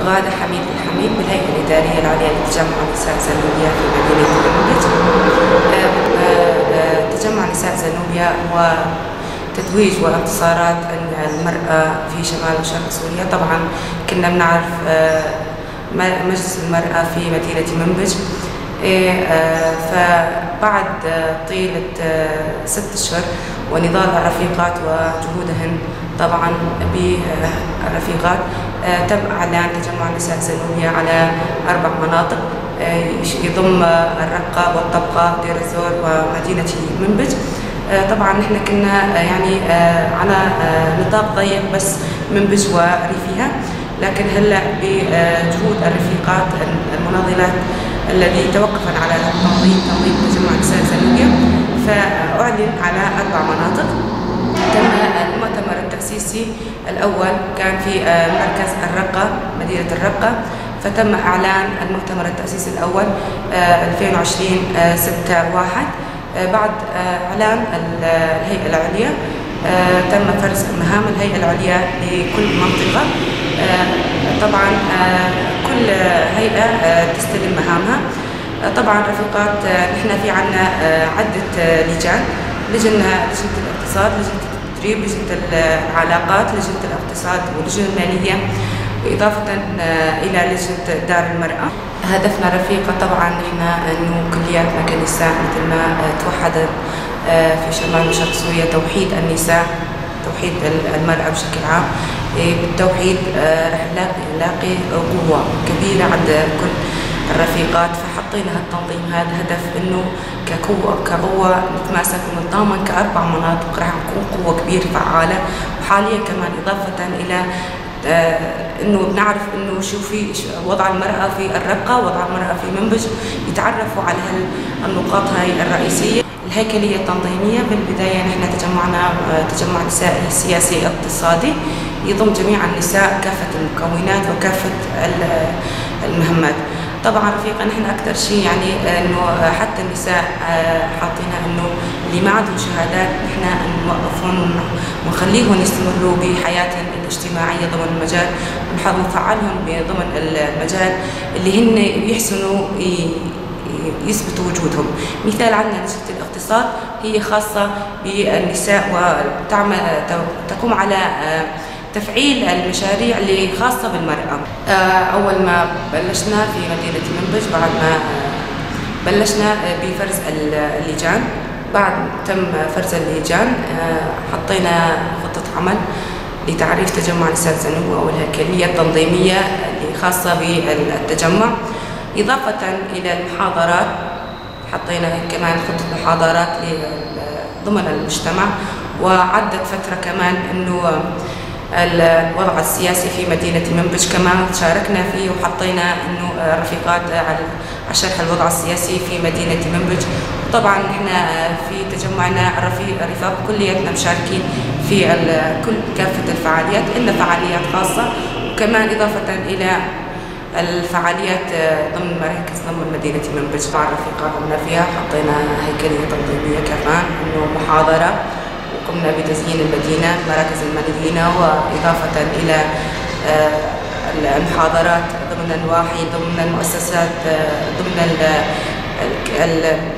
غادة حميد الحميد بالهيئة الإدارية العليا لتجمع نساء زنوبيا في مدينة منبج. تجمع نساء زنوبيا هو تتويج وانتصارات المرأة في شمال وشرق سوريا. طبعا كنا بنعرف مجلس المرأة في مدينة منبج، فبعد طيلة 6 أشهر ونضال الرفيقات وجهودهن طبعا بالرفيقات تم إعلان تجمع نساء زنوبيا على 4 مناطق يضم الرقة والطبقة دير الزور ومدينة منبج. طبعا نحن كنا يعني على نطاق ضيق بس منبج وريفها، لكن هلا بجهود الرفيقات المناضلات الذي توقفن على تنظيم تجمع نساء زنوبيا فأعلن على 4 مناطق. تم المؤتمر التأسيسي الأول كان في مركز الرقة مدينة الرقة، فتم إعلان المؤتمر التأسيسي الأول 2020/6/1. بعد إعلان الهيئة العليا تم فرز مهام الهيئة العليا لكل منطقة. طبعا كل هيئة تستلم مهامها. طبعا رفيقات نحن في عنا عدة لجان، لجنة الاقتصاد، لجنة التدريب، لجنة العلاقات، لجنة الاقتصاد ولجنة المالية، وإضافة إلى لجنة دار المرأة. هدفنا رفيقة طبعا نحن أنه كلياتنا كنساء مثل ما توحدت في شمال وشرق سوريا توحيد النساء، توحيد المرأة بشكل عام. بالتوحيد رح نلاقي قوة كبيرة عند كل الرفيقات، فحطينا هالتنظيم هذا هدف انه كقوة نتماسك ونتضامن ك4 مناطق رح نكون قوة كبيرة فعالة. وحاليا كمان إضافة إلى انه بنعرف انه شو في وضع المرأة في الرقة، وضع المرأة في منبج، يتعرفوا على هالنقاط هاي الرئيسية. الهيكلية التنظيمية بالبداية نحن تجمعنا تجمع نسائي سياسي اقتصادي يضم جميع النساء كافة المكونات وكافة المهمات. طبعا رفيقة نحن أكثر شيء يعني إنه حتى النساء حاطينها إنه اللي ما عندهم شهادات نحن نوقفهم ونخليهم يستمروا بحياتهم الاجتماعية ضمن المجال، ونفعلهم ضمن المجال اللي هن بيحسنوا يثبتوا وجودهم. مثال عندنا لجنة الاقتصاد هي خاصة بالنساء وتعمل تقوم على تفعيل المشاريع اللي خاصة بالمرأة. أول ما بلشنا في مدينة منبج بعد ما بلشنا بفرز اللجان، بعد تم فرز اللجان حطينا خطة عمل لتعريف تجمع نساء زنوبيا والهيكلية التنظيمية اللي خاصة بالتجمع، إضافة إلى المحاضرات. حطينا كمان خطة محاضرات ضمن المجتمع، وعدت فترة كمان إنه الوضع السياسي في مدينة منبج كمان شاركنا فيه، وحطينا إنه الرفيقات على شرح الوضع السياسي في مدينة منبج. طبعا نحن في تجمعنا الرفاق كلياتنا مشاركين في كل كافة الفعاليات، إلا فعاليات خاصة، وكمان إضافة إلى الفعاليات ضمن مراكز ضمن مدينة منبج. مع الرفيقة قمنا فيها، حطينا هيكلية تنظيمية كمان إنه محاضرة، وقمنا بتزيين المدينة مراكز المدينة، وإضافة إلى المحاضرات ضمن النواحي ضمن المؤسسات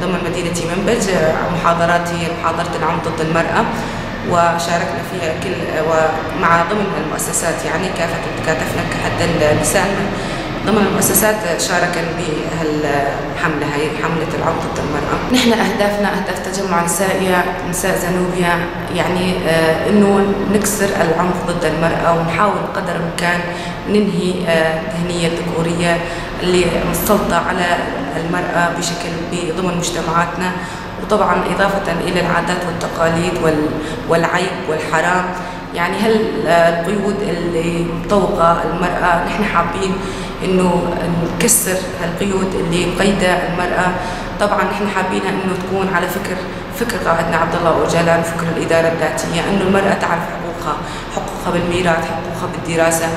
ضمن مدينة منبج. محاضرات هي محاضرة العنف ضد المرأة، وشاركنا فيها كل ومع ضمن المؤسسات يعني كافة تكاتفنا حتى النساء ضمن المؤسسات شاركن بهالحملة هي حملة العنف ضد المرأة. نحن أهدافنا أهداف تجمع نساء زنوبيا يعني إنه نكسر العنف ضد المرأة، ونحاول قدر الإمكان ننهي الذهنية الذكورية اللي مستلطة على المرأة بشكل ضمن مجتمعاتنا. وطبعا إضافة إلى العادات والتقاليد والعيب والحرام، يعني هالقيود اللي مطوقة المرأة نحن حابين إنه نكسر هالقيود اللي مقيدة المرأة. طبعا نحن حابينها إنه تكون على فكر قائدنا عبد الله أوجلان، فكر الإدارة الذاتية، إنه المرأة تعرف حقوقها، حقوقها بالميراث، حقوقها بالدراسة،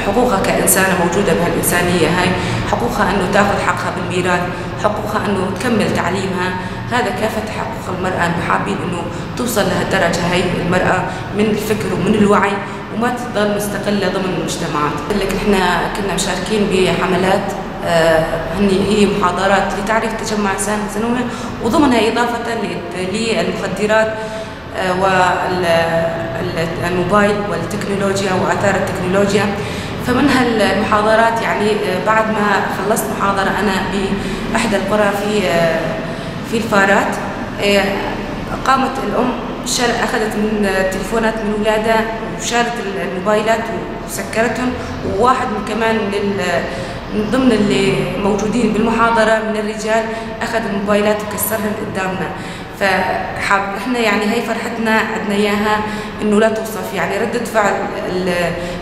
حقوقها كإنسانة موجودة بهالإنسانية هاي، حقوقها إنه تاخذ حقها بالميراث، حقوقها إنه تكمل تعليمها. هذا كافة حقوق المرأة، إنه حابين إنه توصل لهالدرجة هاي المرأة من الفكر ومن الوعي. وما تضل مستقلة ضمن المجتمعات. لك نحن كنا مشاركين بحملات هي محاضرات لتعريف تجمع السنوي، وضمنها إضافة للمخدرات والموبايل والتكنولوجيا وآثار التكنولوجيا. فمن هالمحاضرات يعني بعد ما خلصت محاضرة أنا بإحدى القرى في الفارات، قامت الأم أخذت من التليفونات من أولادها وشالت الموبايلات وسكرتهم، وواحد من كمان من ضمن اللي موجودين بالمحاضرة من الرجال أخذ الموبايلات وكسرهم قدامنا. فحاب احنا يعني هي فرحتنا عندنا اياها انه لا توصف، يعني ردة فعل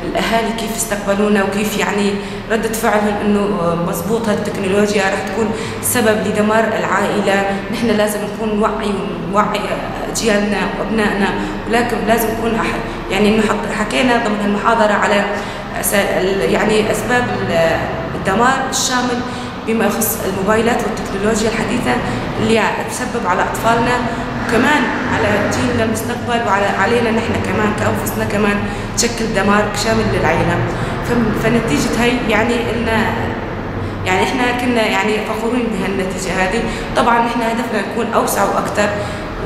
الاهالي كيف استقبلونا وكيف يعني ردة فعلهم انه مضبوط هالتكنولوجيا رح تكون سبب لدمار العائلة، نحن لازم نكون نوعي ونوعي اجيالنا وابنائنا، ولكن لازم نكون يعني انه حكينا ضمن المحاضرة على يعني اسباب الدمار الشامل بما يخص الموبايلات والتكنولوجيا الحديثة اللي تسبب على أطفالنا وكمان على جيلنا المستقبل وعلى علينا نحن كمان كأنفسنا كمان تشكل دمار شامل للعيلة. فنتيجة هي يعني إن يعني إحنا كنا يعني فخورين بهالنتيجة هذه. طبعا نحن هدفنا نكون أوسع وأكثر،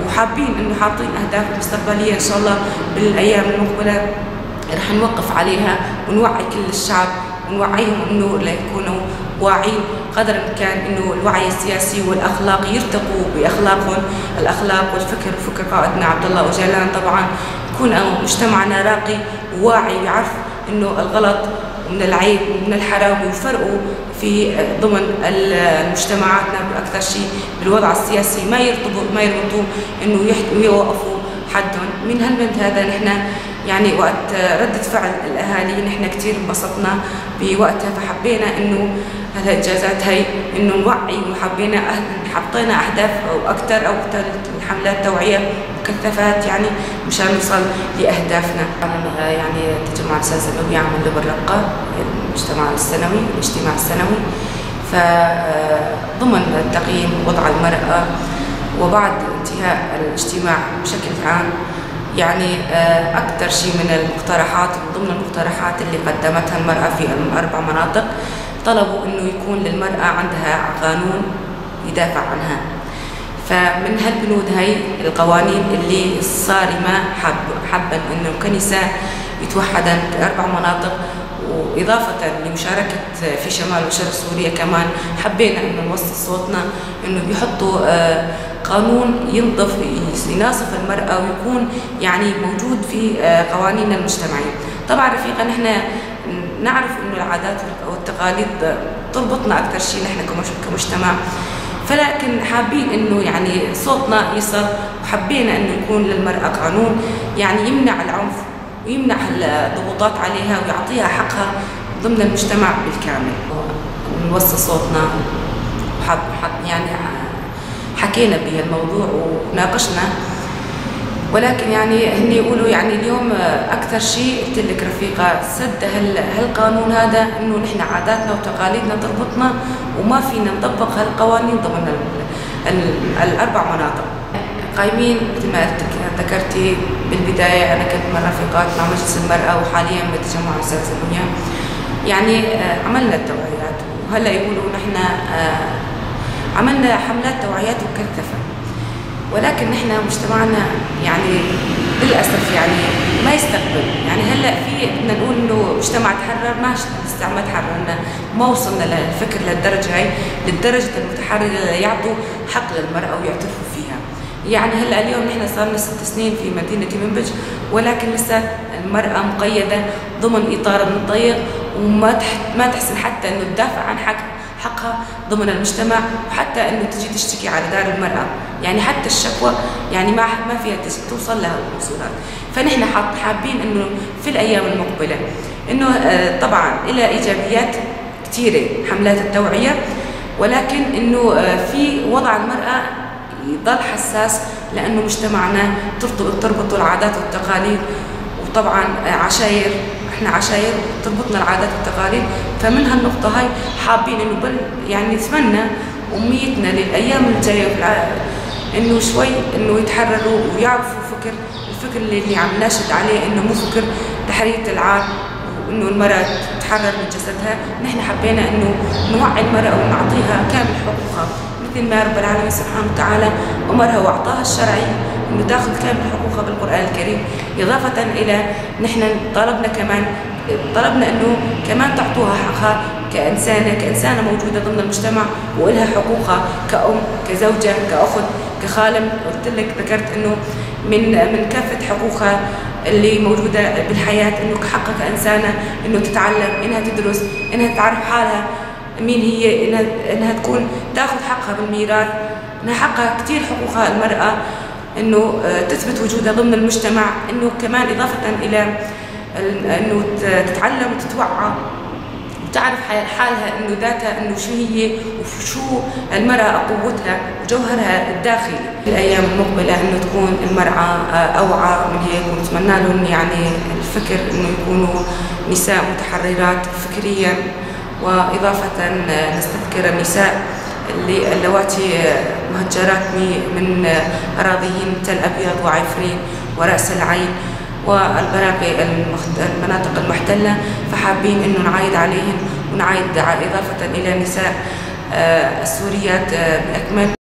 وحابين إنه حاطين أهداف مستقبلية إن شاء الله بالأيام المقبلة رح نوقف عليها ونوعي كل الشعب ونوعيهم إنه ليكونوا واعين قدر الإمكان، إنه الوعي السياسي والأخلاقي يرتقوا بأخلاقهم، الأخلاق والفكر، فكر قائدنا عبد الله أوجلان. طبعا يكون مجتمعنا راقي وواعي ويعرف إنه الغلط ومن العيب ومن الحرام، ويفرقوا في ضمن مجتمعاتنا بأكثر شيء بالوضع السياسي، ما يربطوا إنه يوقفوا حدهم. من هالبند هذا نحن يعني وقت ردة فعل الأهالي نحن كثير انبسطنا بوقتها، فحبينا إنه هالإنجازات هي إنه نوعي، وحبينا حطينا أهداف أو أكثر أو حملات توعية مكثفات يعني مشان نوصل لأهدافنا. يعني تجمع النساء السنوي عمل بالرقة المجتمع السنوي الاجتماع السنوي، فضمن تقييم وضع المرأة وبعد انتهاء الاجتماع بشكل عام يعني أكثر شيء من المقترحات، من ضمن المقترحات اللي قدمتها المرأة في الأربع مناطق، طلبوا إنه يكون للمرأة عندها قانون يدافع عنها. فمن هالبنود هاي القوانين اللي الصارمة حبا إنه كنساء يتوحدن بأربع مناطق، وإضافة لمشاركة في شمال وشرق سوريا كمان حبينا إنه نوصل صوتنا إنه بيحطوا قانون ينظف يناصف المرأة ويكون يعني موجود في قوانيننا المجتمعية. طبعا رفيقة نحن نعرف إنه العادات والتقاليد تربطنا أكثر شيء نحن كمجتمع، فلكن حابين إنه يعني صوتنا يصل، وحبينا إنه يكون للمرأة قانون يعني يمنع العنف ويمنع الضغوطات عليها ويعطيها حقها ضمن المجتمع بالكامل. نوصل صوتنا وحب يعني حكينا بهالموضوع وناقشنا، ولكن يعني هن يقولوا يعني اليوم اكثر شيء قلت لك رفيقه سد هالقانون هذا انه نحن عاداتنا وتقاليدنا تربطنا وما فينا نطبق هالقوانين ضمن الاربع مناطق. قايمين مثل ما ذكرتي بالبدايه انا كنت مع رفيقات مع مجلس المراه وحاليا بتجمع النساء السنويه، يعني عملنا التوعيات، وهلا يقولوا نحن عملنا حملات توعيات مكثفه، ولكن نحن مجتمعنا يعني للاسف يعني ما يستقبل. يعني هلا في بدنا نقول انه مجتمع تحرر، ما لسه ما تحررنا، ما وصلنا للفكر للدرجه هاي، للدرجه المتحرره اللي يعطوا حق للمراه ويعترفوا فيها. يعني هلا اليوم نحن صار لنا 6 سنين في مدينه منبج، ولكن لسه المراه مقيده ضمن اطار ضيق، وما ما تحسن حتى انه تدافع عن حقها ضمن المجتمع، وحتى انه تجي تشتكي على دار المرأة، يعني حتى الشكوى يعني ما فيها توصل لها الوصولات. فنحن حابين انه في الايام المقبلة انه طبعا الى ايجابيات كثيرة حملات التوعية، ولكن انه في وضع المرأة يضل حساس، لانه مجتمعنا تربطه العادات والتقاليد، وطبعا عشاير، احنا عشاير تربطنا العادات والتقاليد. فمن هالنقطة هاي حابين انه بل يعني نتمنى امنيتنا للايام الجاية انه شوي انه يتحرروا ويعرفوا الفكر اللي عم ناشد عليه، انه مو فكر تحرر. تحرير العار وإنه المرأة تتحرر من جسدها. نحن حبينا إنه نوعي المرأة ونعطيها كامل حقوقها مثل ما رب العالمين سبحانه وتعالى أمرها وأعطاها الشرعية إنه تاخذ كامل حقوقها بالقرآن الكريم. إضافة إلى نحن طلبنا كمان إنه كمان تعطوها حقها كإنسانة موجودة ضمن المجتمع وإلها حقوقها كأم، كزوجة، كأخت، كخالة. قلت لك ذكرت إنه من كافة حقوقها اللي موجودة بالحياة، إنه حقها كإنسانة إنه تتعلم، إنها تدرس، إنها تعرف حالها مين هي، إنها تكون تاخذ حقها بالميراث، إنها حقها كثير حقوقها المرأة إنه تثبت وجودها ضمن المجتمع، إنه كمان إضافة إلى إنه تتعلم وتتوعى وتعرف حالها إنه ذاتها، إنه شو هي وشو المرأة قوتها وجوهرها الداخلي. الأيام المقبلة إنه تكون المرأة أوعى من هيك، ونتمنى لهم يعني الفكر إنه يكونوا نساء متحررات فكريا. وإضافة نستذكر النساء اللي اللواتي مهجرات من أراضيهن تل أبيض وعفرين ورأس العين والبراقي المناطق المحتلة، فحابين إنه نعايد عليهن ونعايد إضافة إلى نساء السوريات بأكمل.